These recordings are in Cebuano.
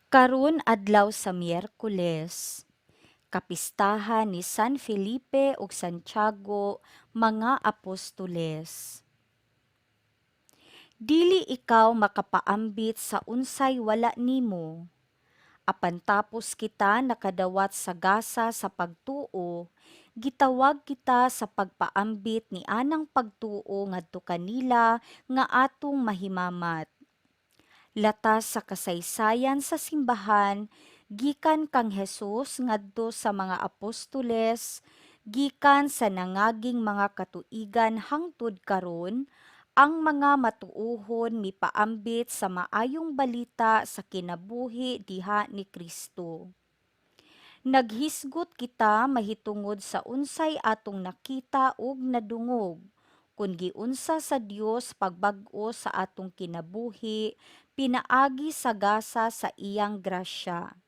Karon adlaw sa Miyerkules, kapistahan ni San Felipe ug Santiago, mga apostoles. Dili ikaw makapaambit sa unsay wala nimo. Apan tapos kita nakadawat sa gasa sa pagtuo, gitawag kita sa pagpaambit ni anang pagtuo ngadto kanila nga atong mahimamat. Latas sa kasaysayan sa simbahan, gikan kang Jesus ngadto sa mga apostoles, gikan sa nangaging mga katuigan hangtod karon, ang mga matuohon mipaambit sa Maayong Balita sa kinabuhi diha ni Kristo. Naghisgot kita mahitungod sa unsay atong nakita ug nadungog, kun giunsa sa Dios pagbag-o sa atong kinabuhi pinaagi sa gasa sa iyang grasya.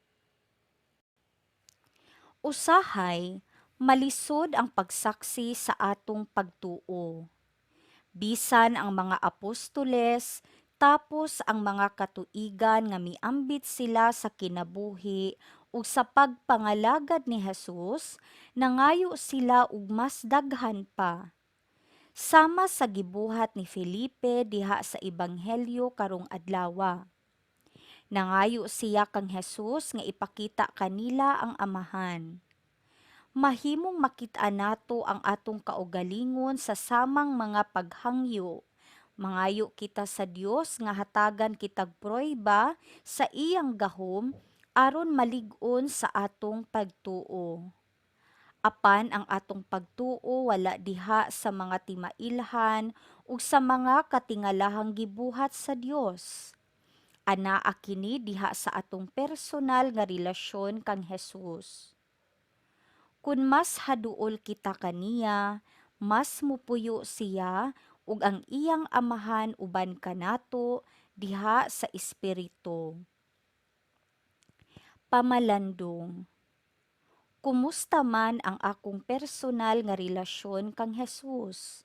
Usahay, malisod ang pagsaksi sa atong pagtuo. Bisan ang mga apostoles, tapos ang mga katuigan nga miambit sila sa kinabuhi ug sa pagpangalagad ni Jesus, nangayo sila og mas daghan pa. Sama sa gibuhat ni Felipe diha sa Ebanghelyo karong adlawa. Nangayo siya kang Jesus nga ipakita kanila ang Amahan. Mahimong makit-an nato ang atong kaugalingon sa samang mga paghangyo. Mangayo kita sa Dios nga hatagan kitag pruweba sa iyang gahom aron malig-on sa atong pagtuo. Apan ang atong pagtuo wala diha sa mga timailhan ug sa mga katingalahang gibuhat sa Dios. Anaa kini diha sa atong personal nga relasyon kang Jesus. Kun mas haduol kita kaniya, mas mupuyo siya ug ang iyang Amahan uban kanato diha sa espiritu. Pamalandong. Kumusta man ang akong personal nga relasyon kang Jesus?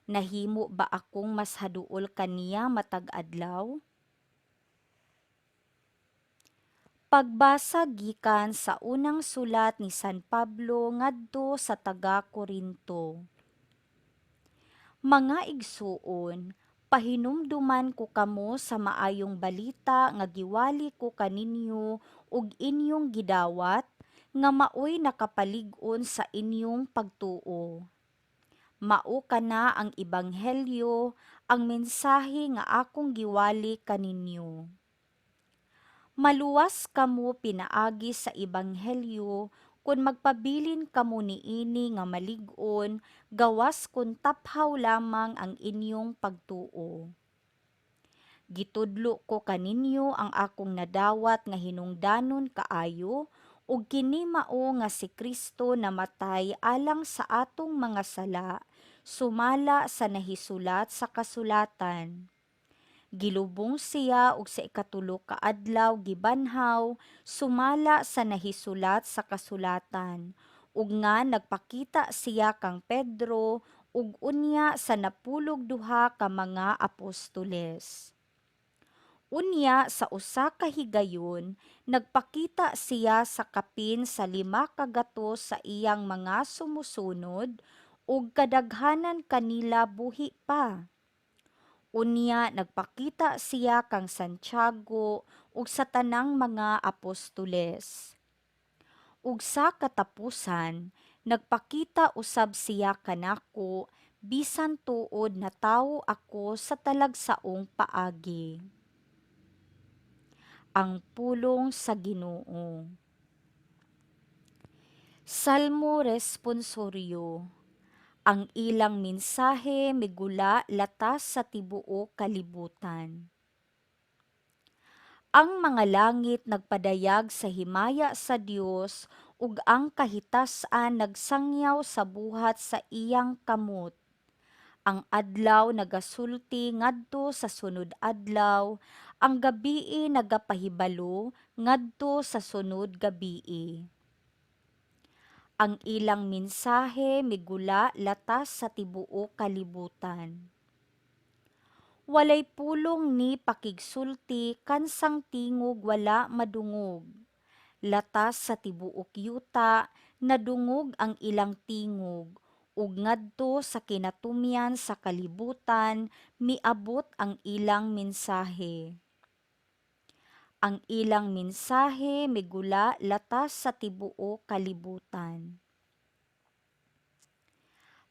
Nahimo ba akong mas haduol kaniya matag adlaw? Pagbasa gikan sa unang sulat ni San Pablo ngadto sa taga-Korinto. Mga igsuon, pahinumduman ko kamo sa Maayong Balita nga giwali ko kaninyo ug inyong gidawat, nga maoy nakapalig-on sa inyong pagtuo. Mao kana ang ebanghelyo, ang mensahe nga akong giwali kaninyo. Maluwas kamo pinaagi sa ebanghelyo kun magpabilin kamo niini nga malig-on, gawas kun taphaw lamang ang inyong pagtuo. Gitudlo ko kaninyo ang akong nadawat nga hinungdanon kaayo, ug kini mao nga si Kristo namatay alang sa atong mga sala, sumala sa nahisulat sa kasulatan. Gilubong siya ug sa ikatulo ka adlaw gibanhaw sumala sa nahisulat sa kasulatan, ug nga nagpakita siya kang Pedro ug unya sa 12 ka mga apostoles. Unya sa usa ka higayon nagpakita siya sa kapin sa 500 sa iyang mga sumusunod, ug kadaghanan kanila buhi pa. Unya nagpakita siya kang Santiago ug sa tanang mga apostoles. Ug sa katapusan nagpakita usab siya kanako, bisan tuod natawo ako sa talagsaong paagi. Ang pulong sa Ginoo. Salmo responsoryo. Ang ilang mensahe migula latas sa tibuok kalibutan. Ang mga langit nagpadayag sa himaya sa Dios ug ang kahitas-an nagsangyaw sa buhat sa iyang kamot. Ang adlaw nagasulti ngadto sa sunod adlaw, ang gabii nagapahibalo ngadto sa sunod gabii. Ang ilang mensahe migula latas sa tibuok kalibutan. Walay pulong ni pakigsulti kansang tingog wala madungog. Latas sa tibuok yuta nadungog ang ilang tingog ug ngadto sa kinatumyan sa kalibutan miabot ang ilang mensahe. Ang ilang mensahe migula latas sa tibuok kalibutan.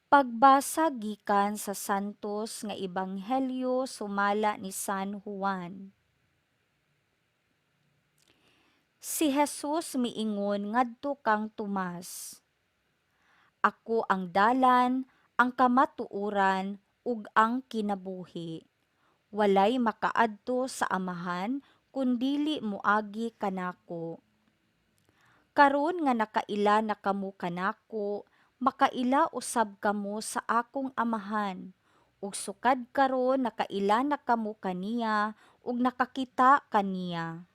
Pagbasa gikan sa Santos nga Ebanghelyo sumala ni San Juan. Si Jesus miingon ngadto kang Tomas, "Ako ang dalan, ang kamatuoran ug ang kinabuhi. Walay makaadto sa Amahan kun dili moagi kanako. Karon nga nakaila na kamo kanako, makaila usab kamo sa akong Amahan, ug sukad karon nakaila na kamo kaniya ug nakakita kaniya."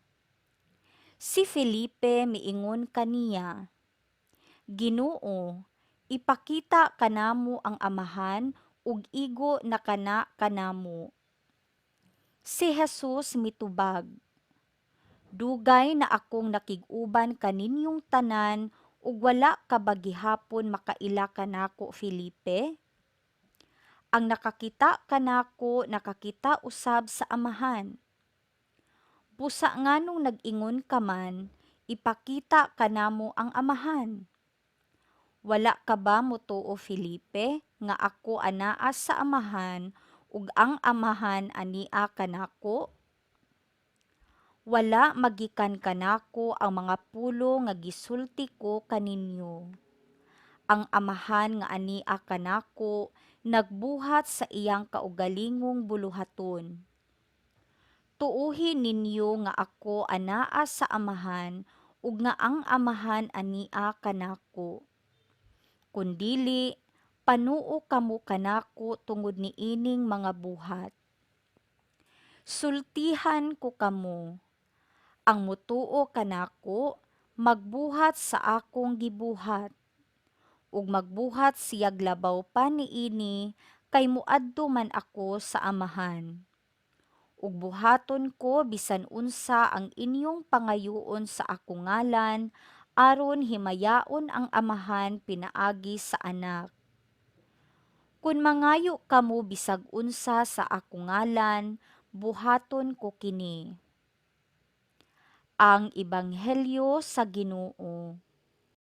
Si Felipe miingon kaniya, "Ginoo, ipakita kanamo ang Amahan ug igo na kana kanamo." Si Jesus mitubag, "Dugay na akong nakig-uban kaninyong tanan ug wala ka ba gihapon makaila kanako, Felipe? Ang nakakita kanako nakakita usab sa Amahan. Busa nganong nag-ingon ka man, 'Ipakita kanamo ang Amahan'? Wala ka ba motuo, Felipe, nga ako anaa sa Amahan ug ang Amahan ania kanako? Wala magikan kanako ang mga pulong nga gisulti ko kaninyo. Ang Amahan nga ania kanako nagbuhat sa iyang kaugalingong buluhaton. Tuohi ninyo nga ako anaa sa Amahan ug nga ang Amahan ania kanako. Kun dili, panuo kamo kanako tungod niining mga buhat. Sultihan ko kamo, ang motuo kanako magbuhat sa akong gibuhat, ug magbuhat siyag labaw pa niini kay moadto man ako sa Amahan. Ug buhaton ko bisan unsa ang inyong pangayoon sa akong ngalan aron himayaon ang Amahan pinaagi sa Anak. Kun mangayo kamo bisag unsa sa akong ngalan, buhaton ko kini. Ang Ebanghelyo sa Ginoo.